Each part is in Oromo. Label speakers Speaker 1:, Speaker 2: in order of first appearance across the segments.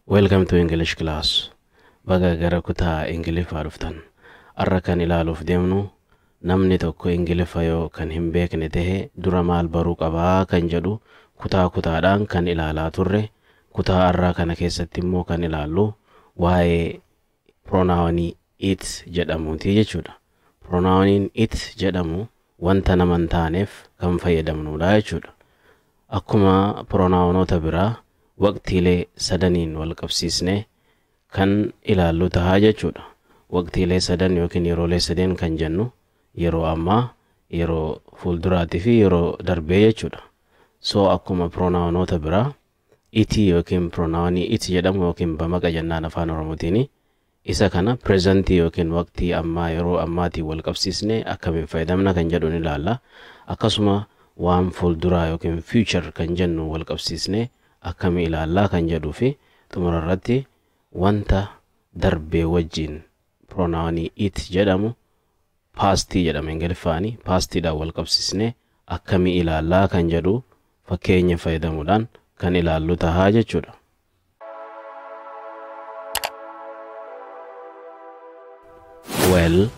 Speaker 1: Welcome to English class. Baga gara kutaa Ingiliffaa dhuftan. Har'a kan ilaaluuf deemnu namni tokko Ingiliffa yoo kan hin beekne tahe dura maal baruu qabaa kan jedhu kutaa kutaadhaan kan ilaalaa turre. Kutaa har'aa kana keessatti immoo kan ilaallu waa'ee pronounii it jedhamuuti jechuudha. Pronouniin it jedhamu wanta nama hin taaneef kan fayyadamnudha jechuudha. Akkuma pronounoota biraa waqtiilee sadaniin wal qabsiisnee kan ilaallu tahaa jechuudha. Waqtiilee sadan yookiin yeroolee sadeen kan jennu yeroo ammaa, yeroo fuulduraatii fi yeroo darbee jechuudha. So akkuma pronounoota biraa itii yookiin pronounii it jedhamu yookiin bamaqa jennaan afaan Oromootiin isa kana presentii yookiin waqtii ammaa yeroo ammaatiin wal qabsiisnee akkamiin fayyadamna kan jedhu ni ilaalla. Akkasuma waan fuulduraa yookiin future kan jennu wal qabsiisnee akkamii ilaallaa kan jedhuu fi xumura irratti wanta darbee wajjin pronounii it jedhamu paastii jedhama Ingiliffaani paastiidhaan wal qabsiisnee akkamii ilaallaa kan jedhu fakkeenya fayyadamuudhaan kan ilaallu tahaa jechuudha. Well,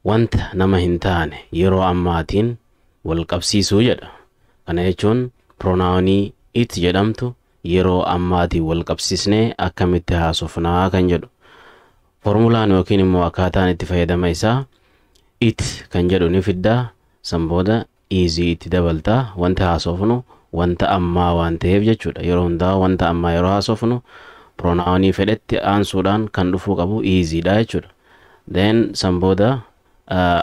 Speaker 1: wanta nama hin taane yeroo ammaatiin wal qabsiisuu jedha. Kana jechuun pronounii it jedhamtu yeroo ammaatiin wal qabsiisnee akkamitti haasofnaa kan jedhu. Formulaan yookiin immoo akkaataan itti fayyadama isaa it kan jedhu ni fiddaa, san booda is itti dabaltaa, wanta haasofnu wanta ammaa waan ta'eef jechuudha. Yeroo hundaa wanta ammaa yeroo haasofnu pronounii fedhetti aansuudhaan kan dhufuu qabu is dha jechuudha. Then san booda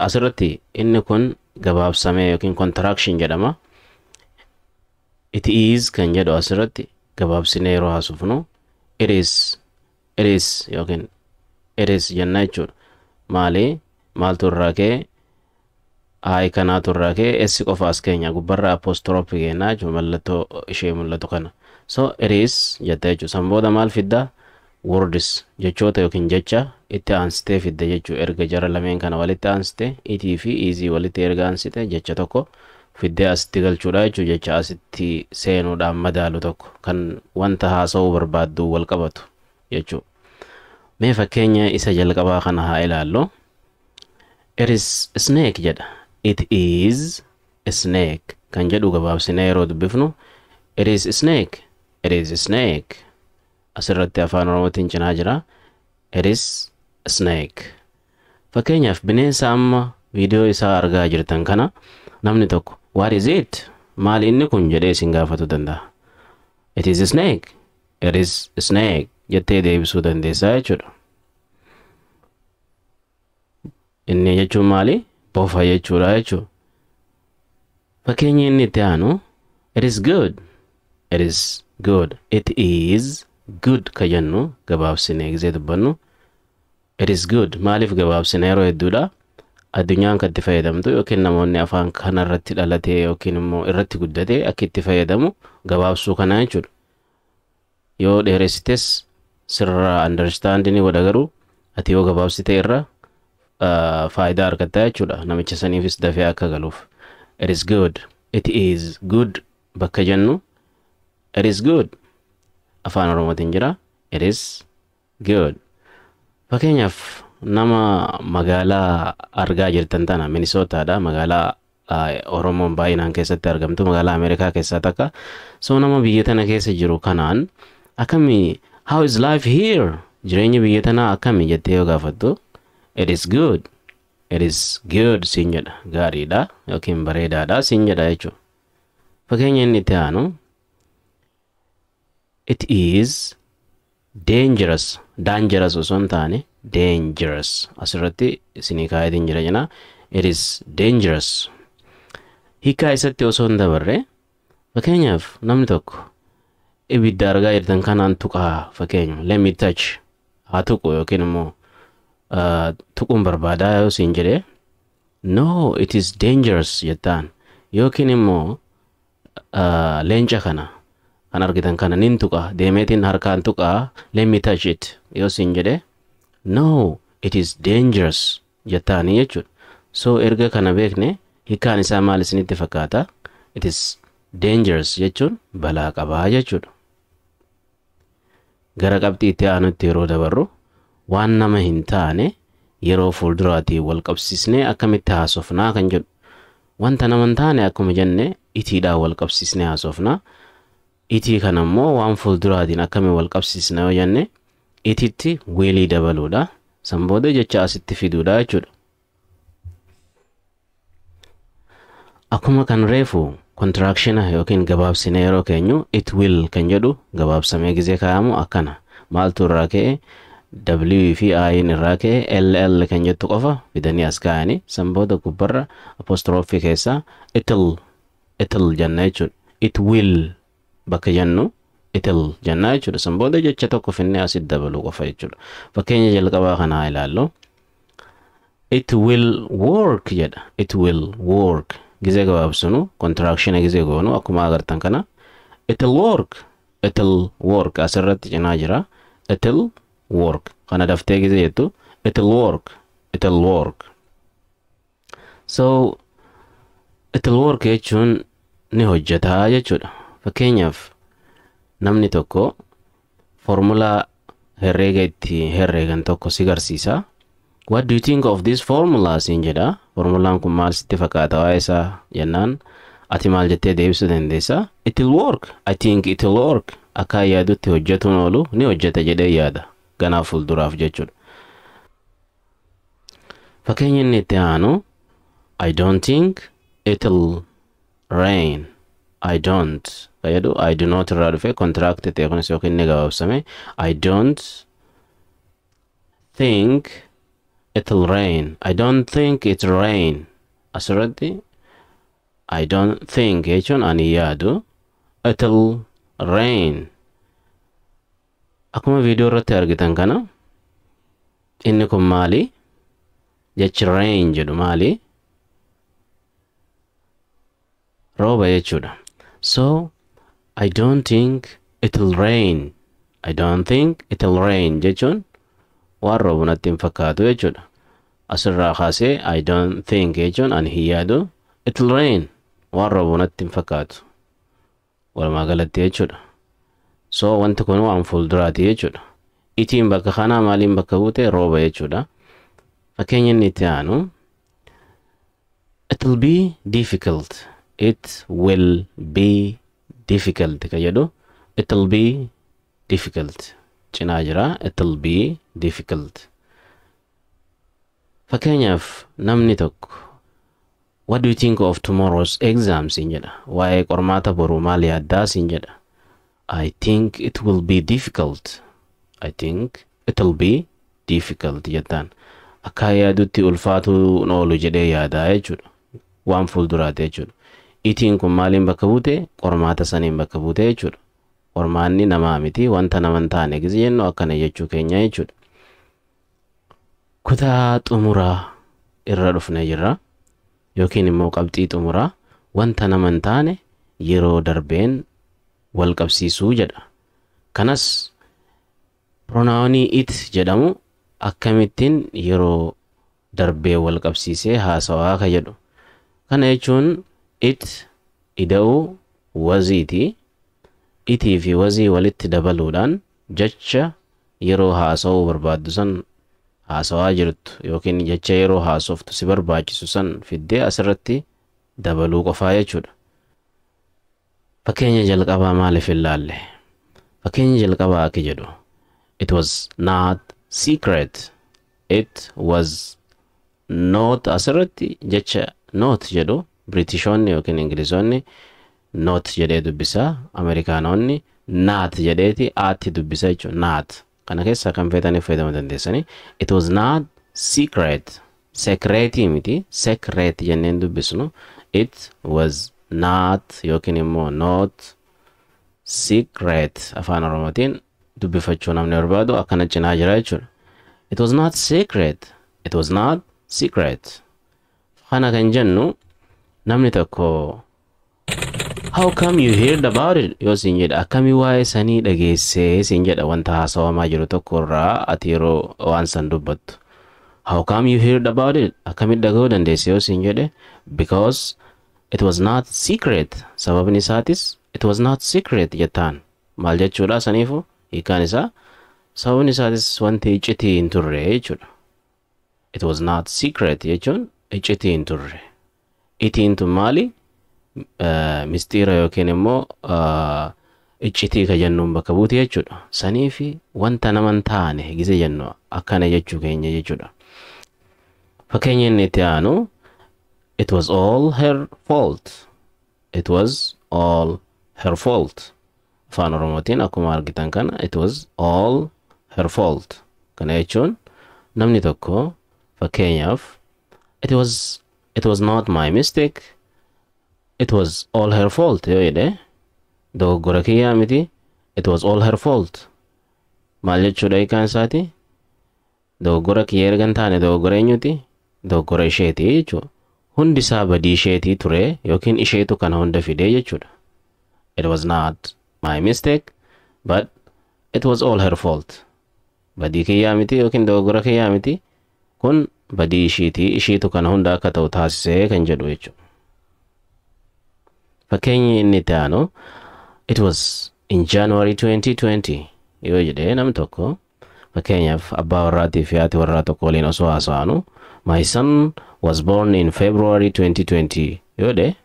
Speaker 1: asirratti inni kun gabaabsamee yookiin contraction jedhama. It is kan jedhu asirratti gabaabsinee yeroo haasofnu it is, it is yookiin it is jenna jechuudha. Maali? Maaltu irraa ka'e? I kanaatu irraa ka'e, S qofa as keenya gubbarra apostrophe kennaa jechuudha, mallattoo ishee mul'atu kana. So it is jetta jechuudha. San booda maal fiddaa? Words jechoota yookiin jecha itti aansitee fidda jechuudha. Erga jara lameen kana walitti aansite, itii fi isii walitti erga aansite jecha tokko fiddee asitti galchuudha jechuudha. Jecha asitti seenuudhaan madaalu tokko kan wanta haasa'uu barbaaddu wal qabatu jechuudha. Mee fakkeenya isa jalqabaa kana haa ilaallu. It is a snake jedha. It is a snake kan jedhu gabaabsinee yeroo dubbifnu it is a snake. It is a snake. Asirratti afaan Oromootiin cinaa jira. It is a snake. Fakkeenyaaf bineensa amma viidiyoo isaa argaa jirtan kana namni tokko what is it? Maali inni kun jedhee isin gaafatu danda'a. It is a snake. It is a snake jettee deebisuu dandeessaa jechuudha. Inni jechuun maali? Bofa jechuudha jechuudha. Fakkeenyi inni itti aanu it is good. It is good. It is good ka jennu gabaabsinee gisee dubbannu it is good. Maaliif gabaabsine yeroo hedduudha? Addunyaan kan itti fayyadamtu yookiin namoonni afaan kana irratti dhalatee yookiin immoo irratti guddatee akka itti fayyadamu gabaabsuu kana jechuudha. Yoo dheeressites sirraa understand ni godha, garuu ati yoo gabaabsite irra faayidaa argatta jechuudha. Namicha saniifis dafee akka galuuf. It is good. It is good bakka jennu it is good. Afaan Oromootiin jira. It is good. Fakkeenyaaf nama magaalaa argaa jirtan tana Minisootaadha. Magaalaa Oromoon baay'inaan keessatti argamtu magaalaa Ameerikaa keessaa takka. So nama biyya tana keessa jiru kanaan akami, how is life here? Jireenyi biyya tanaa akami jettee yoo gaafattu it is good. It is good siin jedha. Gaariidha yookiin bareedaadha siin jedha jechuudha. Fakkeenya inni itti aanu it is dangerous. Dangerous osoo hin taane dangerous. Asirratti isinii kaayatiin jira jenna. It is dangerous. Hiikaa isatti osoo hin dabarre fakkeenyaaf namni tokko ibidda argaa jirtan kanaan tuqaa, fakkeenya let me touch, haa tuqu yookiin immoo tuquun barbaadaa yoo siin jedhee no, it is dangerous jettaan, yookiin immoo leenca kana kan argitan kana nin tuqa deemeetiin harkaan tuqaa, let me touch it yoo siin jedhee no, it is dangerous jettaanii jechuudha. So erga kana beekne hiikkaan isaa maal isinitti fakkaata? It is dangerous jechuun balaa qabaa jechuudha. Gara qabxii itti aanutti yeroo dabarru, waan nama hin taane yeroo fuulduraatiin wal qabsiisnee akkamitti haasofnaa kan jedhu. Wanta nama hin taane akkuma jenne itiidhaan wal qabsiisnee haasofnaa. Itii kana immoo waan fuulduraatiin akkamiin wal qabsiisna yoo jenne, ititti willii dabaluudha. San booda jecha asitti fiduudha jechuudha. Akkuma kan reefu contractiona yookiin gabaabsine yeroo keenyu, "it will" kan jedhu gabaabsamee gizee kaa'amu akkana. Maaltu irraa ka'e? W fi I irraa ka'e. LL kan jettu qofa fidanii as kaa'anii, san booda gubbarra apostrophe keessaa "it'll", "it'll" jenna jechuudha. "It will" bakka jennu "it'll" jenna jechuudha. San booda jecha tokko finnee asitti dabaluu qofa jechuudha. Fakkeenya jalqabaa kanaa ilaallu. "It will work" jedha. "It will work." Gizee gabaabsinu, contraction gizee goonu, akkuma agartan kana "it'll work", "it'll work" asirratti cinaa jira. "It'll work" kana daftee gizee jettu, "it'll work", "it'll work". So "it'll work" jechuun ni hojjetaa jechuudha. Fakkeenyaaf, namni tokko formulaa herreega itti herreegan tokko si garsiisa. "What do you think of this formula?" siin jedha. Formulaan kun maal sitti fakkaata waa'ee isaa jennaan, ati maal jettee deebisuu dandeessa? "It will work. I think it will work." Akka yaadutti hojjetuun oolu, ni hojjeta jedhee yaada. Ganaa fuulduraaf jechuudha. Fakkeenya inni itti aanu, "I don't think it'll rain." "I don't" ka jedhu "I do not" irraa dhufe, contract ta'e kunis yookiin inni gabaabsame. "I don't think it'll rain." "I don't think it'll rain." Asirratti "I don't think" jechuun ani yaadu, "it'll rain". Akkuma viidiyoo irratti argitan kana, inni kun maali? Jechi "rain" jedhu maali? Rooba jechuudha. So "I don't think it'll rain." "I don't think it'll rain" jechuun waan roobu natti hin fakkaatu jechuudha. Asirraa kaasee "I don't think" jechuun ani hin yaadu, "it'll rain" waan roobu natti hin fakkaatu. Walumaa galatti jechuudha. So wanti kun waan fuulduraati jechuudha. Itiin bakka kanaa maaliin bakka buute? Rooba jechuudha. Fakkeenya inni itti aanu, "It'll be difficult." "It will be difficult" ka jedhu, "it'll be difficult" cinaa jira. "It'll be difficult." Fakkeenyaaf, namni tokko "What do you think of tomorrow's exam?" siin jedha. Waa'ee qormaata boruu maal yaaddaa siin jedha. "I think it will be difficult." "I think it'll be difficult" jettaan. Akka yaadutti ulfaatuu oolu jedhee yaadaa jechuudha. Waan fuulduraati jechuudha. Itiin kun maaliin bakka buute? Qormaata saniin bakka buute jechuudha. Qormaanni namaa miti, wanta nama hin taane gizee jennu akkana jechuu keenya jechuudha. Kutaa xumuraa irra dhufnee jirra. Yookiin immoo qabxii xumuraa, wanta nama hin taane yeroo darbeen wal qabsiisuu jedha. Kanas pronounii "it" jedhamu akkamittiin yeroo darbee wal qabsiisee haasawaa ka jedhu. Kana jechuun "it" ida'uu wasiiti. Itii fi wasii walitti dabaluudhaan jecha yeroo haasawuu barbaaddu san haasawaa jirtu yookiin jecha yeroo haasoftu si barbaachisu san fiddee asirratti dabaluu qofaa jechuudha. Fakkeenya jalqabaa maaliif hin laalle? Fakkeenya jalqabaa akka jedhu, "It was not secret." "It was not", asirratti jecha "not" jedhu Biritishoonni yookiin Ingilizoonni "not" jedhee dubbisa. Ameerikaanonni "naat" jedheeti aatti dubbisa jechuudha. "Not". Kana keessaa kan feetaniif fayyadamuu dandeessanii. "It was not secret." Secretii miti. "Secret" jenneen dubbisnu. "It was not" yookiin immoo "not secret" afaan Oromootiin dubbifachuu namni barbaadu akkana cinaa jira jechuudha. "It was not secret." "It was not secret." Kana kan jennu, namni tokko "How come you heard about it?" yoo siin jedha, akkamii waa'ee sanii dhageessee siin jedha, wanta haasawamaa jiru tokko irraa ati yeroo waan san dubbattu. "How come you heard about it?" Akkamitti dhaga'uu dandeesse yoo siin jedhe, "Because it was not secret." Sababni isaatis "it was not secret" jettaan. Maal jechuudha saniifu? Hiikaan isaa sababni isaatis wanti iccitii hin turre jechuudha. "It was not secret" jechuun iccitii hin turre. Itiin tun maali? Mistiira yookiin immoo iccitii ka jennuun bakka buuti jechuudha. Sanii fi wanta nama hin taane gise jennu akkana jechuu keenya jechuudha. Fakkeenya inni itti aanu, "It was all her fault." "It was all her fault." Afaan Oromootiin akkuma argitan kana, "It was all her fault." Kana jechuun namni tokko fakkeenyaaf "It was not my mistake. It was all her fault" yoo jedhe, dogoggora kiyyaa miti, it was all her fault. Maal jechuudha hiikaan isaati? Dogoggora kiyya erga hin taane dogoggora eenyuti? Dogoggora isheeti jechuudha. Hundi isaa badii isheetii ture yookiin isheetu kana hunda fidee jechuudha. "It was not my mistake, but it was all her fault." Badii kiyyaa miti yookiin dogoggora kiyyaa miti, kun badii ishiitii, ishiitu kana hunda akka ta'u taasisee kan jedhu jechuudha. Fakkeenyi inni itti aanu, "It was in January 2020" yoo jedhee nam tokko, fakkeenyaaf abbaa warraatii fi haati warraa tokko waliin osoo haasa'anu, "My son was born in February 2020" yoo jedhe,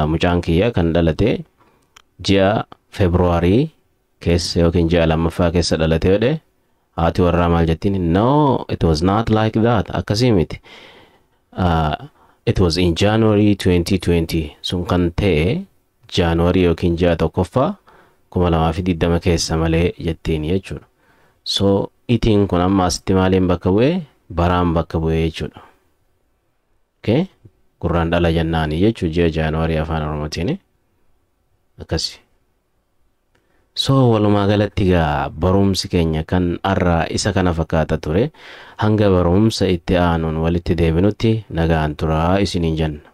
Speaker 1: mucaan kiyya kan dhalate ji'a Februaarii keessa yookiin ji'a lammaffaa keessa dhalate yoo jedhe, haati warraa maal jettiin? "No, it was not like that." Akkasii miti. "It was in January 2020." Sun kan ta'e Jaanuwarii yookiin ji'a tokkoffaa 2020 keessa malee jettiin jechuudha. So itiin kun amma asitti maaliin bakka bu'ee? Baraan bakka bu'ee jechuudha. Okay? Gurraandhala jennaanii jechuu ji'a Jaanuwarii Afaan Oromootiin akkasi. So walumaa galatti gaa barumsi keenya kan har'aa isa kana fakkaata ture. Hanga barumsa itti aanuun walitti deebinutti nagaan turaa isiniin jenna.